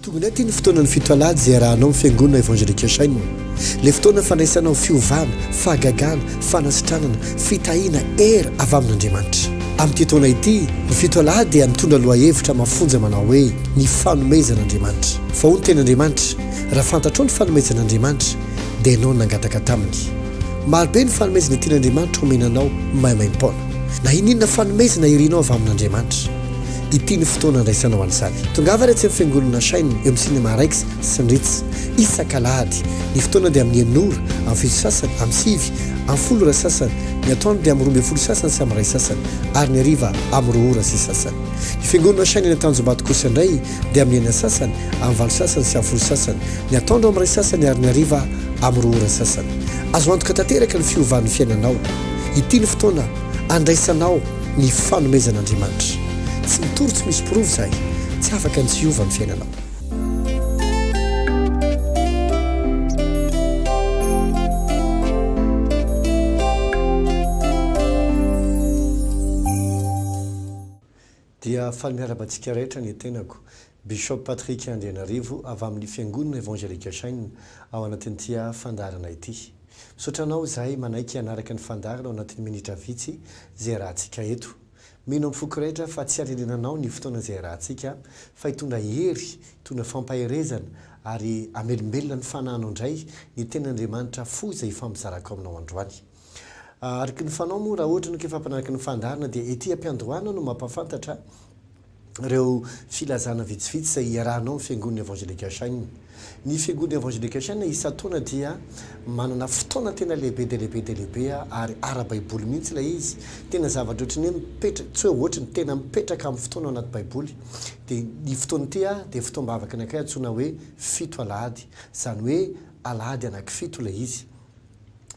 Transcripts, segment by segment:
Tonga indray ity ny fotoanan'ny fitoalady izay iarahanao amin'ny Fiangonana Evangelique Shine. Ilay fotoana fandraisanao fiovana, fahagagana, fanasitranana, fitahiana, hery avy amin'Andriamanitra. Amin'ity taona ity, ny fitoalady dia mitondra lohahevitra mafonja manao hoe, Ny fanomezan'Andriamanitra. Fa hoy ny tenin'Andriamanitra, Raha fantatrao ny fanomezan'Andriamanitra, dia ianao no nangataka taminy. Marobe ny fanomezana tian'Andriamanitra homena anao maimaim-poana. Na inon'inona fanomezana irinao avy amin'Andriamanitra. Ity ny fotoana andraisanao an'izany. Tongava ary atsy amin'ny Fiangonana Shine eo amin'ny Cinema Rex sy ny Ritz. Isak'alahady. Ny fotoana dia amin'ny enina ora, amin'ny fito sasany, amin'ny sivy, amin'ny folo ora sasany, ny atoandro dia amin'ny 12 sasany sy amin'ny iray sasany, ary ny hariva amin'ny roa ora sy sasany. Ny Fiangonana Shine eny Antanjombato kosa indray dia amin'ny enina sasany, amin'ny valo sasany sy amin'ny folo sasany, ny atoandro amin'ny iray sasany ary ny hariva amin'ny roa ora sasany. Azo antoka tanteraka ny fiovan'ny fiainanao. Ity ny fotoana andraisanao ny fanomezan'Andriamanitra. Tsy mitory tsy misy porofo izahay. Tsy afaka ny tsy hiova ny fiainanao. Dia faly miarahaba antsika rehetra ny tenako, Bishop Patrick Andrianarivo avy amin'ny Fiangonana Evangelique Shine ao anatin'ity fandaharana ity. Misaotra anao izahay manaiky hanaraka ny fandaharana ao anatin'ny minitra vitsy izay iarahantsika eto. Mino amin'ny foko rehetra fa tsy hanenenanao ny fotoana izay iarahantsika fa hitondra hery, hitondra fampaherezana ary hamelombelona ny fanahinao indray ny tenin'Andriamanitra fo izay hifampizarako aminao androany. Araka ny fanao moa raha ohatra ianao ka efa mpanaraka ny fandaharana dia ety am-piandohana no mampahafantatra ireo filazana vitsivitsy izay iarahanao amin'ny Fiangonana Evangelique Shine. Ny Fiangonana Evangelique Shine isan-taona dia manana fotoana tena lehibe dia lehibe dia lehibe ary ara-baiboly mihitsy ilay izy. Tena zavatra ohatran'ny hoe mipetraka, tsy hoe ohatry ny, tena mipetraka amin'ny fotoana ao anaty baiboly. Dia ny fotoana ity dia fotoam-bavaka anankiray antsoina hoe fito alahady. Izany hoe alahady anankifito ilay izy.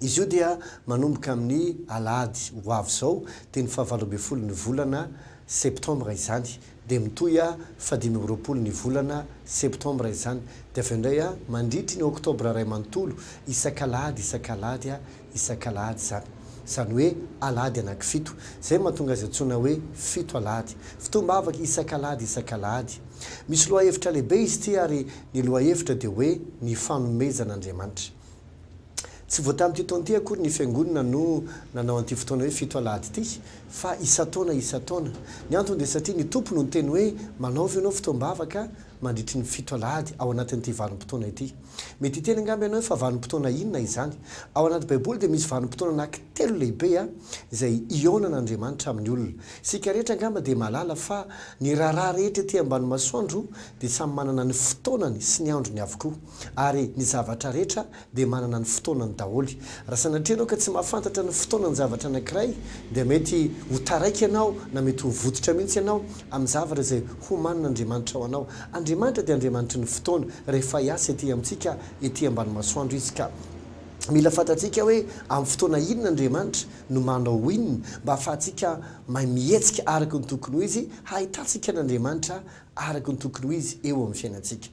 Izy io dia manomboka amin'ny alahady ho avy izao, dia ny fahavalo ambin'ny ny volana septambra izany, dia mitohy fahadimy 25 ny volana septambra izany, dia avy eo indray mandritry ny oktobra iray manontolo, isak'alahady isak'alahady isak'alahady izany. Izany hoe alahady anankifito. Izay no mahatonga azy antsoina hoe fito alahady. Fotoam-bavaka isak'alahady isak'alahady. Misy lohahevitra lehibe izy ity ary ny lohahevitra dia hoe ny fanomezan'Andriamanitra. Tsy vao tamin'ity taona ity akory ny Fiangonana no nanao an'ity fotoana hoe fito alahady ity, fa isan-taona isan-taona. Ny antony dia satria ny Tompo no niteny hoe manaova ianao fotoam-bavaka mandritry ny fito alahady ao anatin'ity vanim-potoana ity. Mety hiteny angamba ianao hoe fa vanim-potoana inona izany? Ao anaty Baiboly dia misy vanim-potoana anankitelo lehibe izay ihaonan'Andriamanitra amin'ny olona. Isika rehetra angamba dia mahalala fa ny raharaha rehetra ety ambany masoandro dia samy manana ny fotoanany sy ny androny avokoa. Ary ny zavatra rehetra dia manana ny fotoanany daholo. Raha sanatria ianao ka tsy mahafantatra ny fotoanan'ny zavatra anankiray dia mety ho taraiky ianao na mety ho vototra mihitsy ianao amin'ny zavatra izay homanin'Andriamanitra ho anao. Andriamanitra dia Andriamanitry ny fotoana. Rehefa hiasa ety amintsika ety ambany masoandro Izy ka mila fantatsika hoe amin'ny fotoana inona Andriamanitra no manao inona mba hahafahantsika mahay mihetsika araka ny tokony ho izy, hahitantsika an'Andriamanitra araka ny tokony ho izy eo amin'ny fiainantsika.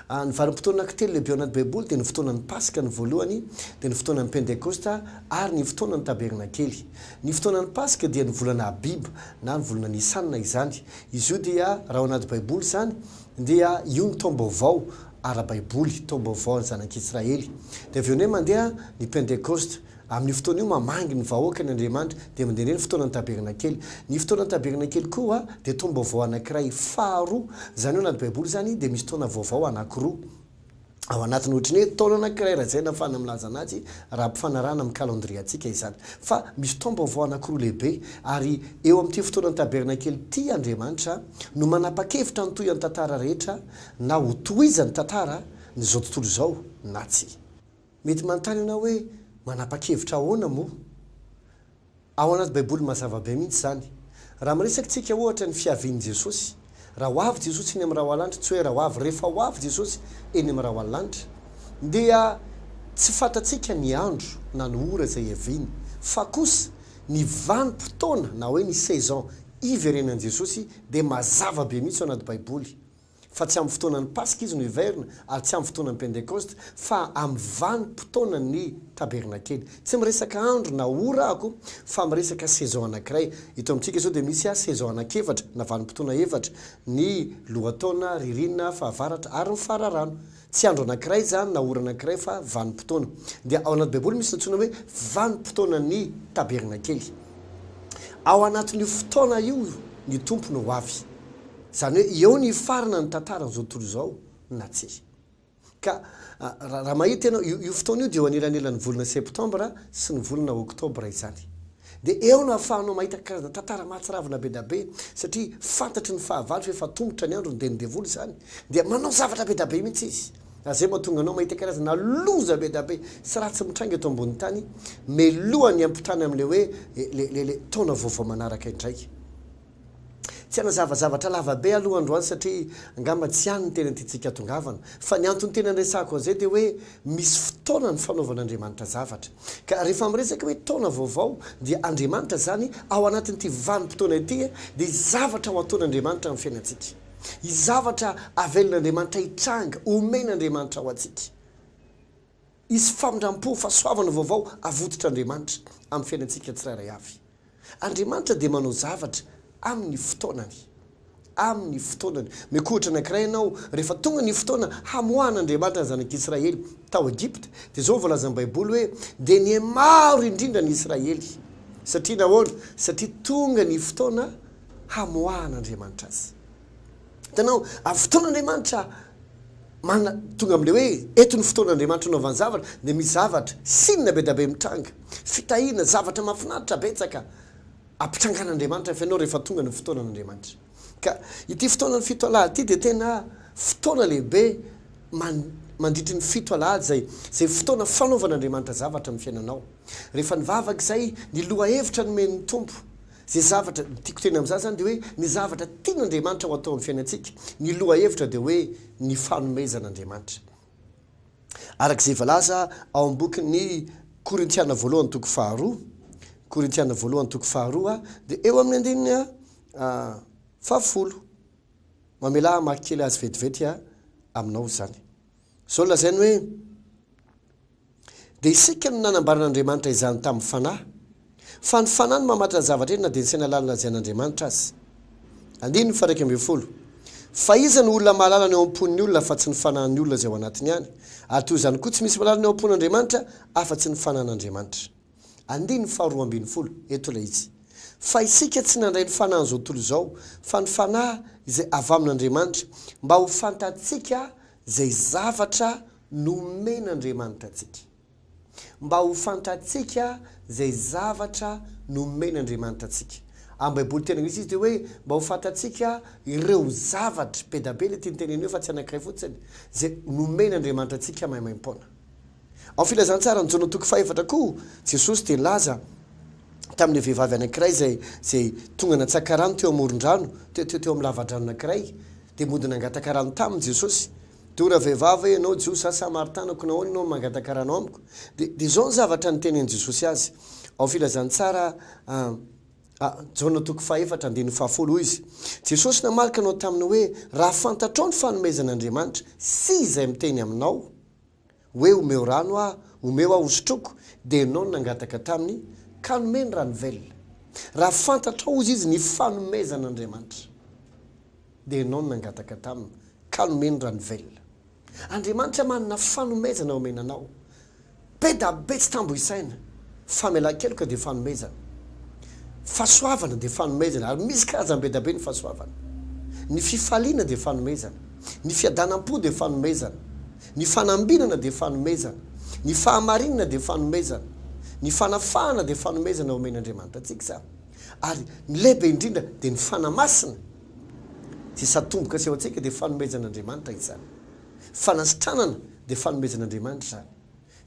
Ny vanim-potoana anankitelo lehibe ao anaty Baiboly dia ny fotoanan'ny Paska ny voalohany, dia ny fotoanan'ny Pentekosta ary ny fotoanan'ny Tabernakely. Ny fotoanan'ny Paska dia ny volana Abiba na ny volana Nisana izany. Izy io dia, raha ao anaty Baiboly izany, dia io ny taom-baovao ara-baiboly, taom-baovao an'ny zanak'Israely. Dia avy eo indray mandeha ny Pentekosta. Amin'io fotoana io mamangy ny vahoakany Andriamanitra, dia mandeha indray ny fotoanan'ny Tabernakely. Ny fotoanan'ny Tabernakely koa dia taom-baovao anankiray faharoa. Izany hoe anaty Baiboly izany dia misy taona vaovao anankiroa ao anatiny. Ohatry ny hoe taona anankiray raha izay no ahafahana milaza anazy raha ampifanarahana amin'ny calendrier-ntsika izany. Fa misy taom-baovao anankiroa lehibe ary eo amin'ity fotoanan'ny Tabernakely ity Andriamanitra no manapa-kevitra ny tohin'ny tantara rehetra na ho tohizan'ny tantara ny izao tontolo izao na tsia. Mety manontany ianao hoe, 'Manapa-kevitra ahoana moa? Ao anaty Baiboly mazava be mihitsy izany. Raha miresaka isika ohatra ny fiavian'i Jesosy, raha ho avy Jesosy eny amin'ny rahoalanitra, tsy hoe raha ho avy, rehefa ho avy Jesosy eny amin'ny rahoalanitra, dia tsy fantatsika ny andro na ny ora izay hiaviany, fa kosa ny vanim-potoana na hoe ny saison hiverenan'i Jesosy dia mazava be mihitsy ao anaty Baiboly. Fa tsy amin'ny fotoanan'ny Paska Izy no hiverina, ary tsy amin'ny fotoanan'ny Pentekosta, fa amin'ny vanim-potoanan'ny Tabernakely. Tsy miresaka andro na ora aho, fa miresaka saison anankiray. Eto amintsika izao dia misy saison anankiefatra, na vanim-potoana efatra, ny lohataona, ririnina, fahavaratra, ary ny fararano. Tsy andro anankiray izany na ora anankiray fa vanim-potoana. Dia ao anaty Baiboly misy antsoina hoe vanim-potoanan'ny Tabernakely. Ao anatin'io fotoana io ny Tompo no ho avy. Izany hoe eo ny hifarana ny tantaran'izao tontolo izao na tsia. Ka raha mahita ianao, io io fotoana io dia eo anelanelan'ny volana septambra sy ny volana oktobra izany. Dia eo no ahafahanao mahita karazana tantara mahatsiravina be da be, satria fantatry ny fahavalo fa efa atomotra ny androny, dia ny devoly izany dia manao zavatra be da be mihitsy izy. Ary izay mahatonga anao mahita karazana loza be da be sy ratsy mitranga eto ambonin'ny tany, melohan'ny hampitana amin'ilay hoe le le le taona vaovao manaraka indray. Tsy hanazava zavatra lava be aloha androany satria angamba tsy any ny tena tiantsika hatongavana. Fa ny antony tena niresahako an'izay dia hoe misy fotoana ny fanaovan'Andriamanitra zavatra. Ka rehefa miresaka hoe taona vaovao dia Andriamanitra izany ao anatin'ity vanim-potoana ity dia zavatra ho ataon'Andriamanitra amin'ny fiainantsika. Hisy zavatra avelin'Andriamanitra hitranga, omen'Andriamanitra ho antsika. Hisy famindram-po, fahasoavana vaovao avototr'Andriamanitra amin'ny fiainantsika tsirairay avy. Andriamanitra dia manao zavatra amin'ny fotoanany. Amin'ny fotoanany. Omeko ohatra anankiray ianao, rehefa tonga ny fotoana hamoahan'Andriamanitra ny zanak'Israely tao Egypta, dia izao no voalazan'ny Baiboly hoe, Dia nihamaro indrindra ny Israely. Satria nahoana? Satria tonga ny fotoana hamoahan'Andriamanitra azy. Hitanao, amin'ny fotoan'Andriamanitra, mana, tonga amin'ilay hoe eto ny fotoan'Andriamanitra anaovany zavatra, dia misy zavatra, signe be dia be mitranga, fitahiana, zavatra mahafinaritra betsaka ampitrangan'Andriamanitra ny fiainao rehefa tonga ny fotoanan'Andriamanitra. Ka ity fotoanan'ny fito alahady ity dia tena fotoana lehibe man, mandritry ny fito alahady izay, izay fotoana fanaovan'Andriamanitra zavatra amin'ny fiainanao. Rehefa nivavaka izay, ny lohahevitra nomen'ny Tompo, Izay zavatra, ny tiako teny amin'izany izany dia hoe ny zavatra tian'Andriamanitra ho atao amin'ny fiainantsika, ny lohahevitra dia hoe ny fanomezan'Andriamanitra. Araka izay voalaza ao amin'ny bokin'ny Korintiana voalohany toko faharoa, Korintiana voalohany toko faharoa dia eo amin'ny andininy fahafolo. Mamelà hamaky kely azy vetivety aminao izany. Izao no lazainy hoe. Dia isika no nanambaran'Andriamanitra izany tamin'ny Fanahy, fa ny Fanahy no mamatra ny zavatra rehetra na dia ny saina lalina izay an'Andriamanitra aza. Andininy faha-11. Fa iza no olona mahalala ny ao am-pon'ny olona afa-tsy ny fanahin'ny olona izay ao anatiny ihany? Ary toy izany koa tsy misy mahalala ny ao am-pon'Andriamanitra afa-tsy ny fanahin'Andriamanitra. Andininy faharoa ambinifolo, eto ilay izy. Fa isika tsy nandray ny fanahin'izao tontolo izao, fa ny Fanahy izay avy amin'Andriamanitra, mba ho fantatsika izay zavatra nomen'Andriamanitra antsika. Mba ho fantatsika izay zavatra nomen'Andriamanitra antsika. Amin'ny Baiboly teny anglisy izy dia hoe mba ho fantatsika ireo zavatra, be da be ilay tiany tenenina eo fa tsy anankiray fotsiny, izay nomen'Andriamanitra antsika maimaimpoana. Ao Filazantsaran'i Jaona toko fahefatra koa, Jesosy dia nilaza tamin'ilay vehivavy anankiray izay izay tonga nantsaka rano teo amoron-drano, teo teo teo amin'ny lavadrano anankiray, dia mody nangataka rano taminy Jesosy. Dora vehivavy hoe ianao Jiosy, za Samaritana, ko nahoana ianao mangataka rano amiko? Dia dia izao ny zavatra nitenin'i Jesosy azy. Ao Filazantsara a Jaona toko fahefatra andininy fahafolo, hoy izy, Jesosy namaly ka nanao taminy hoe, Raha fantatrao ny fanomezan'Andriamanitra sy izay miteny aminao, hoe omeo rano aho, omeo aho hosotroiko, dia ianao no nangataka taminy, ka nomeny rano velona. Raha fantatrao, hozy izy, ny fanomezan'Andriamanitra. Dia ianao no nangataka taminy, ka nomeny rano velona. Andriamanitra manana fanomezana omena anao. Be da be tsy tambo isaina. Famelan-keloka dia fanomezana. Fahasoavana dia fanomezana, ary misy karazany be da be ny fahasoavana. Ny fifaliana dia fanomezana. Ny fiadanam-po dia fanomezana. Ny fanambinana dia fanomezana. Ny fahamarinana dia fanomezana. Ny fanafahana dia fanomezana omen'Andriamanitra antsika izany. Ary ny lehibe indrindra dia ny Fanahy Masina izay satomboka aseho antsika dia fanomezan'Andriamanitra izany. Fanasitranana dia fanomezan'Andriamanitra izany.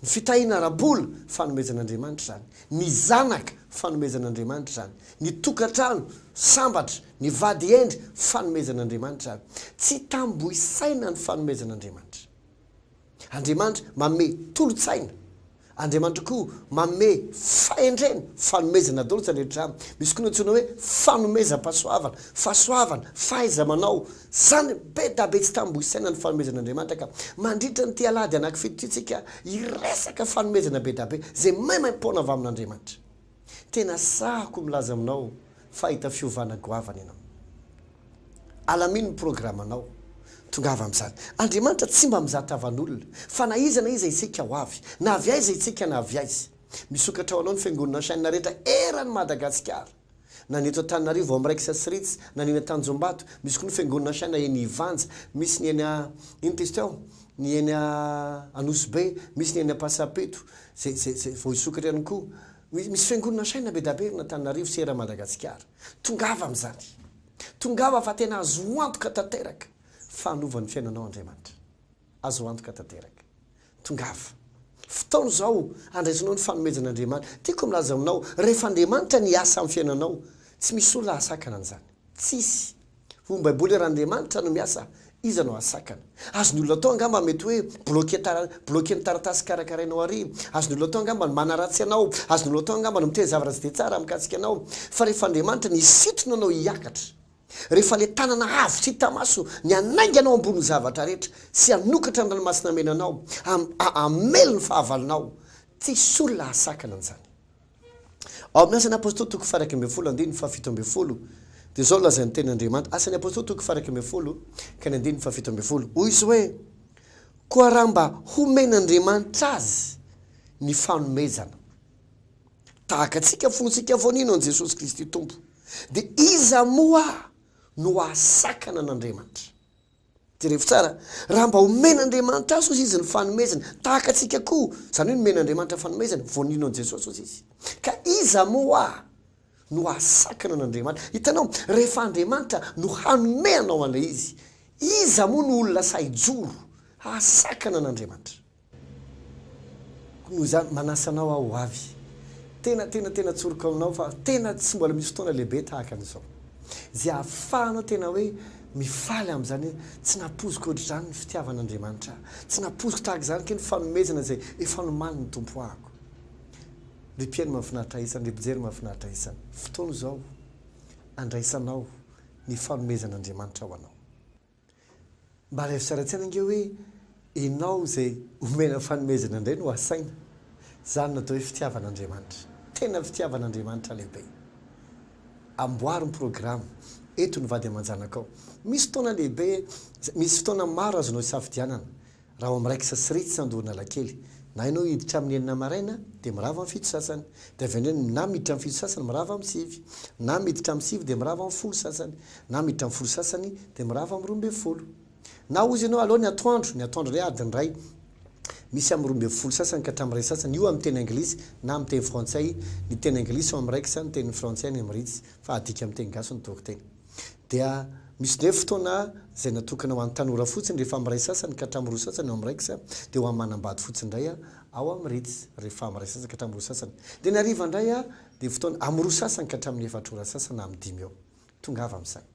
Ny fitahiana ara-bola, fanomezan'Andriamanitra izany. Ny zanaka, fanomezan'Andriamanitra izany. Ny tokantrano sambatra, ny vady hendry, fanomezan'Andriamanitra izany. Tsy tambo isaina ny fanomezan'Andriamanitra. Andriamanitra manome tolo-tsaina. Andriamanitra koa manome fahendrena, fanomezana daholo izany rehetra izany. Misy koa ny antsoina hoe fanomezam-pahasoavana, fahasoavana, fahaiza-manao. Izany be da be tsy tambo isaina ny fanomezan'Andriamanitra ka mandritra an'ity alahady anankifito ity tsika hiresaka fanomezana be da be izay maimaim-poana avy amin'Andriamanitra. Tena sahako milaza aminao fa hahita fiovana goavana ianao. Alamino ny programanao. Tongava amin'izany. Andriamanitra tsy mba mizaha tavan'olona, fa na iza na iza isika ho avy, na avy aiza itsika na avy aiza. Misokatra ho anao ny fiangonana chaîne rehetra eran'i Madagasikara. Na ny eto Antananarivo ao amin'ny Rex sy Ritz, na ny eny Tanjombato, misy koa ny fiangonana chaîne eny Ivanja, misy ny eny inona izy teo? Ny eny Anosibe, misy ny eny Ampasapeto, zay zay zay vao hisokatra ihany koa. Misy fiangonana chaîne be dia be eran' Antananarivo sy eran'i Madagasikara. Tongava amin'izany. Tongava fa tena azo antoka tanteraka fa hanova ny fiainanao Andriamanitra. Azo antoka tanteraka. Tongava. Fotoana izao handraisanao ny fanomezan'Andriamanitra. Tiako milaza aminao, rehefa Andriamanitra ny hiasa amin'ny fiainanao, tsy misy olona hahasakana an'izany. Tsisy. Hoy ny Baiboly hoe raha Andriamanitra no miasa, iza no hahasakana? Azon'ny olona atao angamba mety hoe bloquer tara, bloquer ny taratasy karakarainao àry. Azon'ny olona atao angamba ny manaratsy anao. Azon'ny olona atao angamba ny miteny zavatra tsy dia tsara mikasika anao. Fa rehefa Andriamanitra ny hisintona anao hiakatra, rehefa ilay tanana avo tsy hita maso ny hanainga anao ambonin'ny zavatra rehetra sy hanokatra ny ranomasina mena anao, hamely ny fahavalonao, tsisy olona hahasakana an'izany. Ao amin'ny Asan'ny Apostoly toko faha-11 andininy faha-17 dia izao no lazain'ny Tenin'Andriamanitra, Asan'ny Apostoly toko faha-11 ka ny andininy faha-17, hoy izy hoe, Koa raha mba homen'Andriamanitra azy ny fanomezana, tahaka antsika fontsika vao nino an'i Jesosy Kristy Tompo, dia iza moa no hahasakana an'Andriamanitra? Jerevo tsara, raha mba omen'Andriamanitra azy hozy izy ny fanomezana, tahaka antsika koa, izany hoe nomen'Andriamanitra fanomezana, vao nino an'i Jesosy hozy izy. Ka iza moa no hahasakana an'Andriamanitra? Hitanao, rehefa Andriamanitra no hanome anao an'ilay izy, iza moa no olona sahy hijoro hahasakana an'Andriamanitra? Noho izany, manasa anao aho ho avy. Tena, tena, tena tsoriko aminao fa tena tsy mbola misy fotoana lehibe tahaka an'izao. Izay ahafahanao tena hoe mifaly amin'izany hoe tsy nampoiziko ohatr'izany ny fitiavan'Andriamanitra ahy. Tsy nampoiziko tahaka izany kay ny fanomezana izay efa nomanin'ny Tompo ahako. Ry mpihaino mahafinaritra isany, ry mpijery mahafinaritra isany, fotoana izao andraisanao ny fanomezan'Andriamanitra ho anao. Mba alaivo sary an-tsaina ange hoe enao izay omena fanomezana indray no asaina. Izany no atao hoe fitiavan'Andriamanitra. Tena fitiavan'Andriamanitra lehibe. Amboary ny programa. Eto ny vady aman-janakao. Misy fotoana lehibe, misy fotoana maro azonao isafidianana. Raha ao amin'ny Rex sy Ritz Andohanalakely, na ianao hiditra amin'ny enina maraina dia mirava amin'ny fito sasany, dia avy eo indray na miditra amin'ny fito sasany mirava amin'ny sivy, na miditra amin'ny sivy dia mirava amin'ny folo sasany, na miditra amin'ny folo sasany dia mirava amin'ny 12. Na hozy ianao aleo ny atoandro, ny atoandro indray adiny iray, misy amin'ny 12 sasany ka hatramin'ny iray sasany, io amin'ny teny anglisy na amin'ny teny frantsay, ny teny anglisy ao amin'ny Rex, ny teny frantsay any amin'ny Ritz, fa adika amin'ny teny gasy ny toriteny. Dia misy indray fotoana izay natokana ho an'ny tanora fotsiny rehefa amin'ny iray sasany ka hatramin'ny roa sasany ao amin'ny Rex, dia ho an'ny manambady fotsiny indray ao amin'ny Ritz rehefa amin'ny iray sasany ka hatramin'ny roa sasany. Dia ny hariva indray dia fotoana amin'ny roa sasany ka hatramin'ny efatra ora sasany na amin'ny dimy eo. Tongava amin'izany.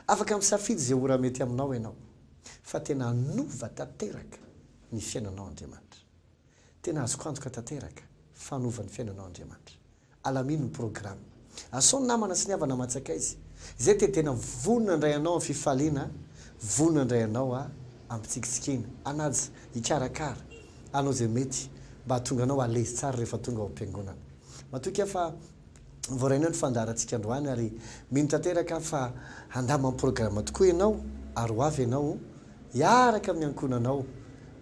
Afaka misafidy izay ora mety aminao ianao fa tena hanova tanteraka ny fiainanao Andriamanitra. Tena azoko antoka tanteraka fa hanova ny fiainanao Andriamanitra. Alamino ny programa. Asao ny namana sy ny havana aman-tsakaiza. Izay dia tena vonona handray anao amin'ny fifaliana, vonona handray anao am-pitsikitsikiana, hanaja, hikarakara, hanao izay mety mba hahatonga anao à l'aise tsara rehefa tonga ao am-piangonana. Matoky aho fa voarainao ny fandaharantsika androany ary mino tanteraka aho fa handamina ny programa tokoa ianao ary ho avy ianao hiaraka amin'ny ankohonanao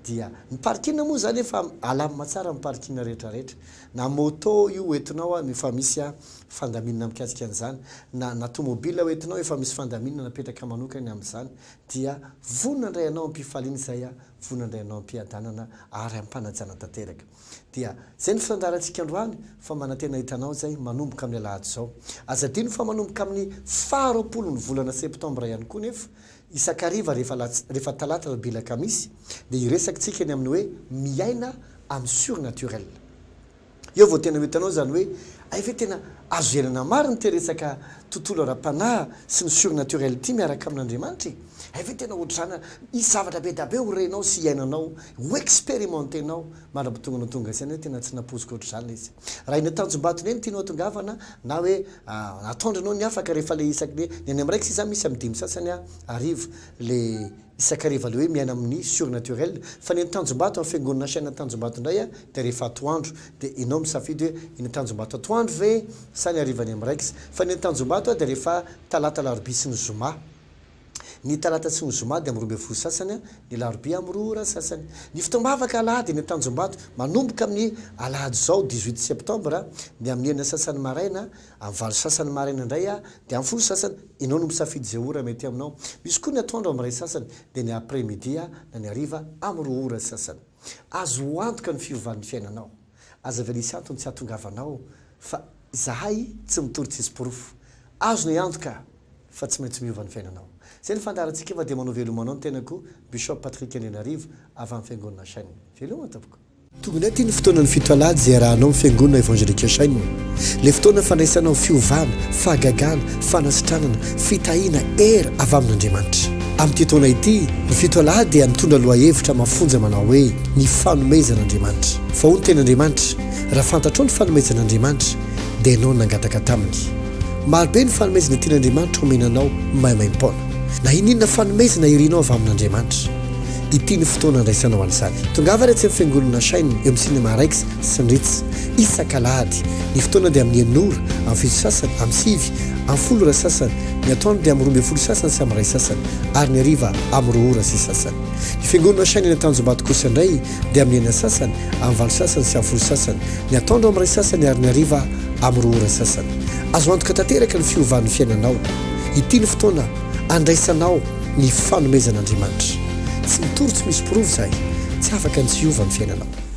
dia ny parking moa izany efa alamina tsara ny parking rehetra rehetra na moto io hoentinao a efa misy a fandaminana mikasika an'izany na na tomobile hoentinao efa misy fandaminana napetraka manokana amin'izany dia vonona handray anao am-pifaliana izay a vonona handray anao am-piadanana ary am-panajana tanteraka dia izay ny fitantarantsika androany fa manantena hitanao izay manomboka amin'ny alahady izao aza adino fa manomboka amin'ny faha 20 ny volana septambra ihany koa nefa Isan-kariva rehefa alatsy, rehefa talata rabi alakamisy dia hiresaka tsika ny amin'ny hoe miaina amin'ny surnaturel. Eo vao tena ho hitanao izany hoe hay ve tena azo iainana marina ity resaka tontolo ara-panahy sy ny surnaturel ity miaraka amin'Andriamanitra e! Hay ve tena ohatr'izany ary hisy zavatra be dia be ho renao sy hiainanao, ho experimentenao mandra-pitonganao tonga saina hoe tena tsy nampoiziko ohatr'izany ilay izy. Raha eny Tanjombato indray no tianao hatongavana na hoe atoandro ianao ny hafa ka rehefa ilay isaky ny ny any amin'ny raikitra izany misy amin'ny dimy sasany hariva ilay Isan-kariva le hoe miaina amin'ny surnaturel, fa ny eny Tanjombato amin'ny fiangonana chaine Tanjombato indray a dia rehefa atoandro dia enao misafidy hoe eny Tanjombato atoandro ve sa ny hariva any amin'ny Raikes, fa ny eny Tanjombato a dia rehefa talata alarobia sy ny zoma, ny talata sy ny zoma dia amin'ny 12 sasany a, ny alarobia amin'ny roa ora sasany. Ny fotoam-bavaka alahady eny Tanjombato manomboka amin'ny alahady izao 18 septembre ny amin'ny enina sasany maraina Amin'ny valo sasany maraina indray aho dia amin'ny folo sasany, ianao no misafidy izay ora mety aminao. Misy koa ny atoandro amin'ny iray sasany, dia ny après midi na ny hariva amin'ny roa ora sasany. Azo antoka ny fiovan'ny fiainanao. Aza avela hisy antony tsy hahatongavanao fa izahay tsy mitory tsisy porofo. Azonay antoka fa tsy maintsy miova ny fiainanao. Izay ny fandaharantsika fa dia manao veloma anao ny tenako Bishop Patrick Andrianarivo avy amin'ny Fiangonana Chaîne. Veloma tompoko. Tonga indray ity ny fotoanan'ny fitoalady izay iarahanao amin'ny Fiangonana Evangelika Shine. Ilay fotoana fandraisanao fiovana, fahagagana, fanasitranana, fitahiana, hery avy amin'Andriamanitra. Amin'ity taona ity, ny fitoalady dia mitondra lohahevitra mafonja manao hoe Ny fanomezan'Andriamanitra. Fa hoy ny tenin'Andriamanitra, Raha fantatrao ny fanomezan'Andriamanitra, dia ianao no nangataka taminy. Marobe ny fanomezana tian'Andriamanitra homena anao maimaim-poana. Na inon'inona fanomezana irinao avy amin'Andriamanitra. Ity ny fotoana andraisanao an'izany. Tongava ary atsy amin'ny Fiangonana Shine eo amin'ny Cinema Rex sy ny Ritz. Isak'alahady. Ny fotoana dia amin'ny enina ora, amin'ny fito sasany, amin'ny sivy, amin'ny folo ora sasany, ny atoandro dia amin'ny 12 sasany sy amin'ny iray sasany, ary ny hariva amin'ny roa ora sy sasany. Ny Fiangonana Shine eny Antanjombato kosa indray dia amin'ny enina sasany, amin'ny valo sasany sy amin'ny folo sasany, ny atoandro amin'ny iray sasany ary ny hariva amin'ny roa ora sasany. Azo antoka tanteraka ny fiovan'ny fiainanao. Ity ny fotoana andraisanao. Ny fanomezan'Andriamanitra. Tsy mitory tsy misy porofo izahay. Tsy afaka ny tsy hiova ny fiainanao.